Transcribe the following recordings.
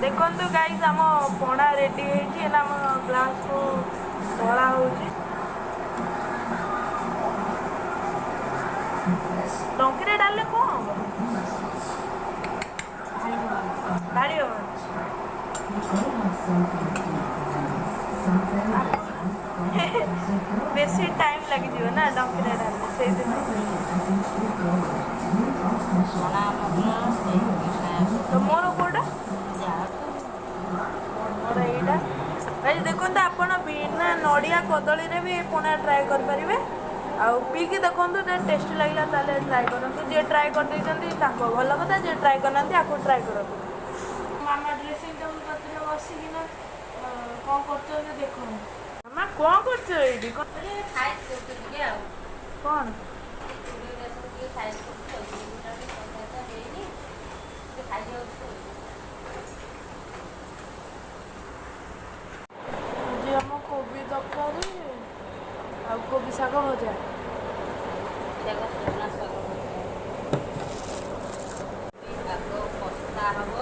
ଦେଖନ୍ତୁ ଗାଇସ୍, ଆମ ପଣା ରେଡ଼ି ହେଇଛି। ହେଲା, ଆମ ଗ୍ଲାସକୁ ଢଳା ହେଉଛି। ଡଙ୍କିରେ ଢାଳିଲେ କ'ଣ ହବ? ଢାଳି ହବନି। ବେଶୀ ଟାଇମ୍ ଲାଗିଯିବ ନା ଡଙ୍କିରେ ଢାଳିଲେ, ସେଇଥିପାଇଁ। ପଣା ଆମର ତ ମୋର କୋଉଟା? ଯାହାକୁ ମୋର ଏଇଟା। ଭାଇ, ଦେଖନ୍ତୁ, ଆପଣ ବିନା ନଡ଼ିଆ କଦଳୀରେ ବି ଏ ପଣା ଟ୍ରାଏ କରିପାରିବେ। ଆଉ ପିଇକି ଦେଖନ୍ତୁ, ଯଦି ଟେଷ୍ଟି ଲାଗିଲା ତାହେଲେ ଟ୍ରାଏ କରନ୍ତୁ। ଯିଏ ଟ୍ରାଏ କରିଦେଇଛନ୍ତି ତାଙ୍କ ଭଲ କଥା, ଯିଏ ଟ୍ରାଏ କରିନାହାନ୍ତି ଆକୁ ଟ୍ରାଏ କରନ୍ତୁ। ମାମା ଡ୍ରେସିଂ ଟେବୁଲ୍ କତିରେ ବସିକିନା କ'ଣ କରୁଛନ୍ତି ଦେଖନ୍ତୁ। ମାମା, କ'ଣ କରୁଛ ଏଇଠି? ସାଇଜ୍ କରୁଛୁ ଟିକେ ଆଉ। କ'ଣ? ଚୁଲିଟା ସବୁ ଟିକେ ସାଇଜ୍ କରୁଛୁ ଆଉ। ଚୁଲିଟା ଟିକେ ସଫା ହେଇନି, ଟିକେ ସାଇଜ୍ ହେଉଛି ଆଉ। ଆଜି ଆମ କୋବି ତରକାରୀ ଆଉ କୋବି ଶାଗ ଭଜା। ଶାଗ, ସଜନା ଶାଗ ଭଜା। ଶାଗ କଷା ହବ।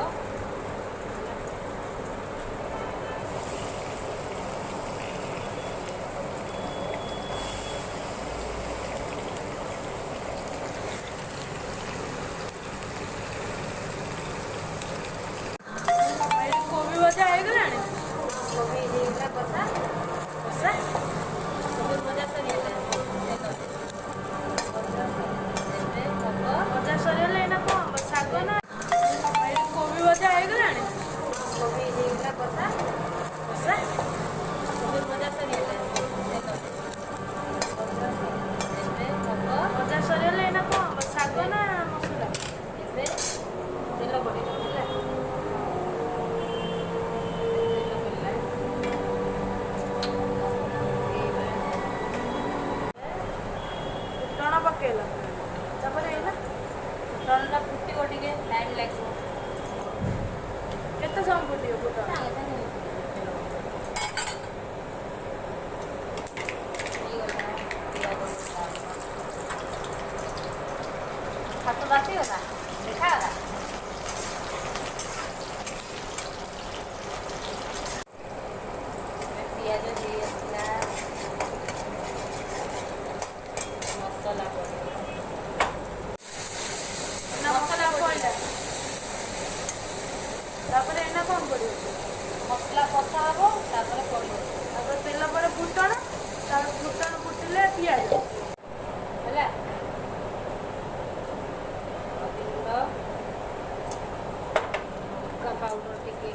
ଏଇଠି କୋବି ଭଜା ହେଇଗଲାଣି। କୋବି ହେଇଗଲା କଷା। କଷା। କୋବି ଭଜା ସରିଗଲା। ଦେଖ, ଏବେ ହବ। ଭଜା ସରିଗଲେ ଏଇନା କ'ଣ ହବ? ଶାଗ ନା? ଏଇଠି କୋବି ଭଜା ହେଇଗଲାଣି। କୋବି ହେଇଗଲା କଷା। କଷା। କୋବି ଭଜା ସରିଗଲା। ଦେଖ, ଏବେ ହବ। ଭଜା ସରିଗଲେ ଏଇନା କ'ଣ ହବ? ଶାଗ ନା ମସଲା? ଏବେ ତେଲ ପଡ଼ିବ। ହେଲା, ତେଲ ପଡ଼ିଲା। ପକେଇବା। ଫୁଟଣ ପକେଇଲ, ତାପରେ ଏଇନା? ଫୁଟଣଟା ଫୁଟିବ, ଟିକେ ଟାଇମ୍ ଲାଗିବ। କେତେ ସମୟ ଫୁଟିବ ଫୁଟଣ? ସାଙ୍ଗେ ସାଙ୍ଗେ ହେଇଯିବ। ତେଲ ହେଇଗଲା, ପିଆଜ ପକା ହବ। ହାତ ବାସିଗଲା, ଦେଖାଗଲା। ଏବେ ପିଆଜ ହେଇ ଆସିଲା, ମସଲା ପଡ଼ିବ। ଏଇନା ମସଲା ପଇଲା, ତାପରେ ଏଇନା କ'ଣ ପଡ଼ିବ? ମସଲା କଷା ହବ, ତାପରେ ପଡ଼ିବ। ତାପରେ ତେଲ ପରେ ଫୁଟଣ, ତାପରେ ଫୁଟଣ ଫୁଟିଲେ ପିଆଜ। ହେଲା, ହଳଦୀ ଗୁଣ୍ଡ, ଲଙ୍କା ପାଉଡର ଟିକେ।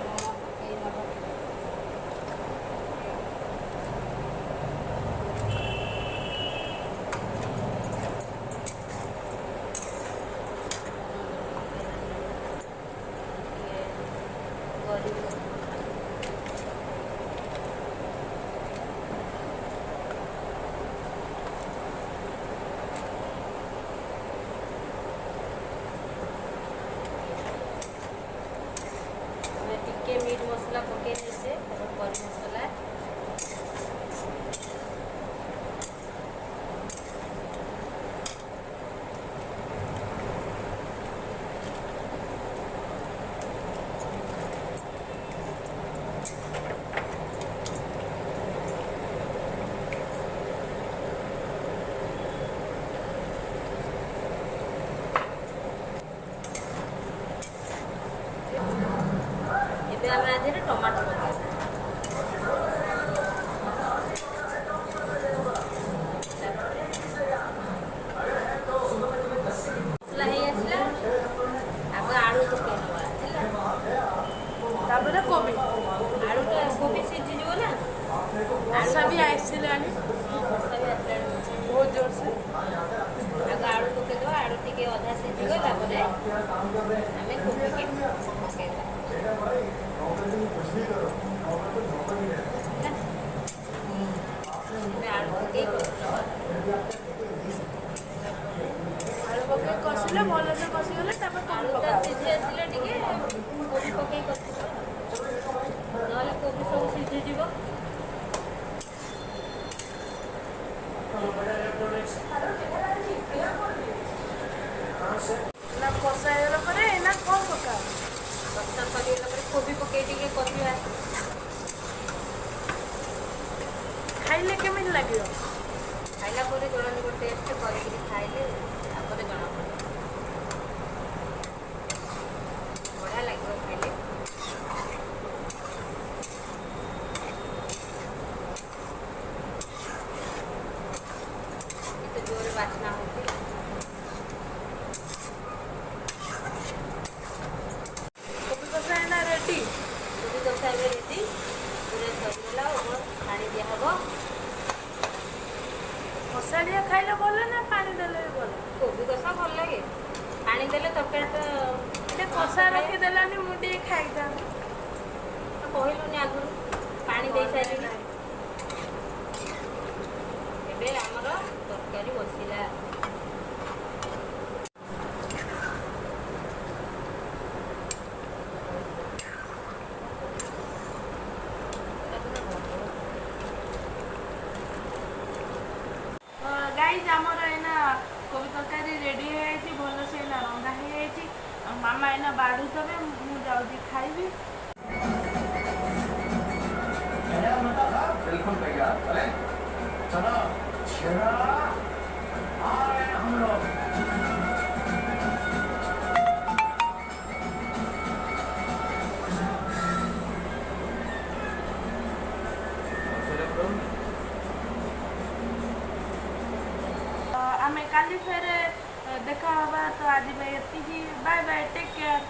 ଲୁଣ ପକେଇ ନବ। ଟିକେ କରିବ। ଆମେ ଟିକେ ମିଟ୍ ମସଲା ପକେଇ ଦେଇଛେ, ତାପରେ କରି ମସଲା। ଏବେ ଆମେ ଆ ଦେହରେ ଟମାଟୋ ପକେଇବା। इलेक्ट्रॉनिक्स कहाँ से? ନା, କଷା ହେଇଗଲା ପରେ ଏଇନା କ'ଣ ପକା? କଷା ସରିଗଲା ପରେ କୋବି ପକେଇ ଟିକେ କଷିବା। ଖାଇଲେ କେମିତି ଲାଗିବ? ଖାଇଲା ପରେ ଜଣାଯିବ, ଟେଷ୍ଟ କରିକିରି ଖାଇଲେ ତାପରେ ଜଣାପଡ଼ିବ। ବଢ଼ିଆ ଲାଗିବ ଖାଇଲେ। କେତେ ଜୋରରେ ବାସ୍ନା ହେଉଛି! କୋବି କଷା ଏଇନା ରେଡ଼ି। କୋବି କଷା ଏବେ ରେଡ଼ି, ପୁରା ସରିଗଲା। ଆଉ ପାଣି ଦିଆହେବ। କଷାଳିଆ ଖାଇଲେ ଭଲ ନା ପାଣି ଦେଲେ ବି ଭଲ? କୋବି କଷା ଭଲ ଲାଗେ ପାଣି ଦେଲେ ତରକାରୀଟା। ଟିକେ କଷା ରଖିଦେଲାନି, ମୁଁ ଟିକେ ଖାଇଥାନ୍ତି। କହିଲୁନି ଆଗରୁ, ପାଣି ଦେଇ ସାରିଲିଣି। ଏବେ ଆମର ତରକାରୀ ବସିଲା। ଗାଇଜ୍, ଆମର ଏଇନା କୋବି ତରକାରୀ ରେଡ଼ି ହେଇଯାଇଛି। ଭଲସେ ଏଇନା ରନ୍ଧା ହେଇଯାଇଛି। ଆଉ ମାମା ଏଇନା ବାଢ଼ୁଥିବେ, ମୁଁ ଯାଉଛି ଖାଇବି। बिल्कुल तैयार। अरे चलो छेड़ा, आ रहे हैं हम लोग। ତ ଆମେ କାଲି ଫେରେ ଦେଖା ହେବା। ତ ଆଜି ପାଇଁ ଏତିକି। Bye bye, take care.